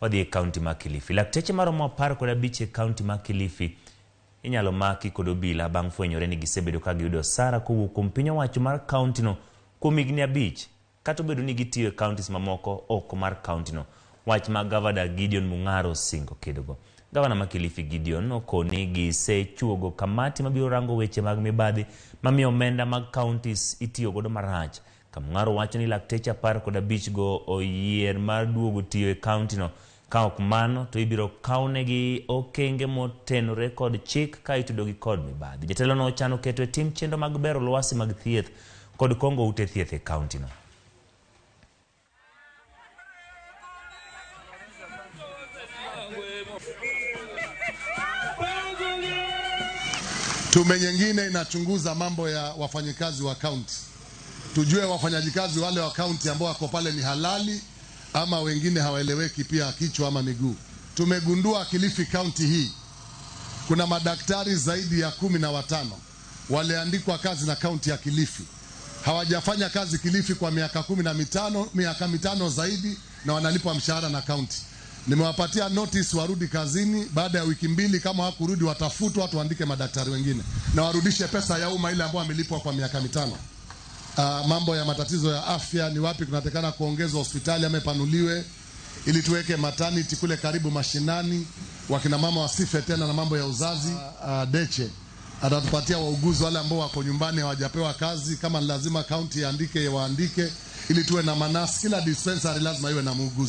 Wadhi e kaunti ma Kilifi. Lakteche maromo 15 e kaunti ma Kilifi inyalo maki kod obila bang' fwenyore ni gisebedo ka giyudo osara kowuok kuom piny owacho mar kauntino kuom higni 5 kata obedo ni gitiyo e kauntis mamoko oko mar kauntino. Wach ma Gavana Gideon Mung'aro osingo kedogo. Gavana ma Kilifi Gideon okoni gisechuogo kamati mabiro rango weche mag mibadhi mamiyo omenda mag kauntis itiyo godo marach. Kamung'aro wacho ni lakteche 15 go oyier mar duogo tiyo e kauntino. Ka ok mano to ibiro kawnegi okenge motenore kod chik ka itudogi kod mibadhi. Jatelono ochano keto e tim chenro mag bero lwasi mag thieth kod kongo ute thieth e kauntino. Tume nyingine inachunguza mambo ya wafanyikazi wa kaunti, tujue wafanyakazi wale wa kaunti ambao wako pale ni halali ama wengine hawaeleweki pia kichwa ama miguu. Tumegundua Kilifi County hii kuna madaktari zaidi ya 15 waliandikwa kazi na kaunti ya Kilifi, hawajafanya kazi Kilifi kwa miaka 15, miaka 5 zaidi, na wanalipwa mshahara na kaunti. Nimewapatia notice warudi kazini. Baada ya wiki 2 kama hawakurudi watafutwa, tuandike madaktari wengine na warudishe pesa ya umma ile ambayo wamelipwa kwa miaka 5. Mambo ya matatizo ya afya ni wapi kunatakana kuongezwa hospitali ama ipanuliwe ili tuweke maternity kule karibu mashinani, wakina mama wasife tena na mambo ya uzazi. Deche atatupatia wauguzi wale ambao wako nyumbani hawajapewa kazi, kama lazima county iandike waandike, ili tuwe na manasi. Kila dispensary lazima iwe na muuguzi.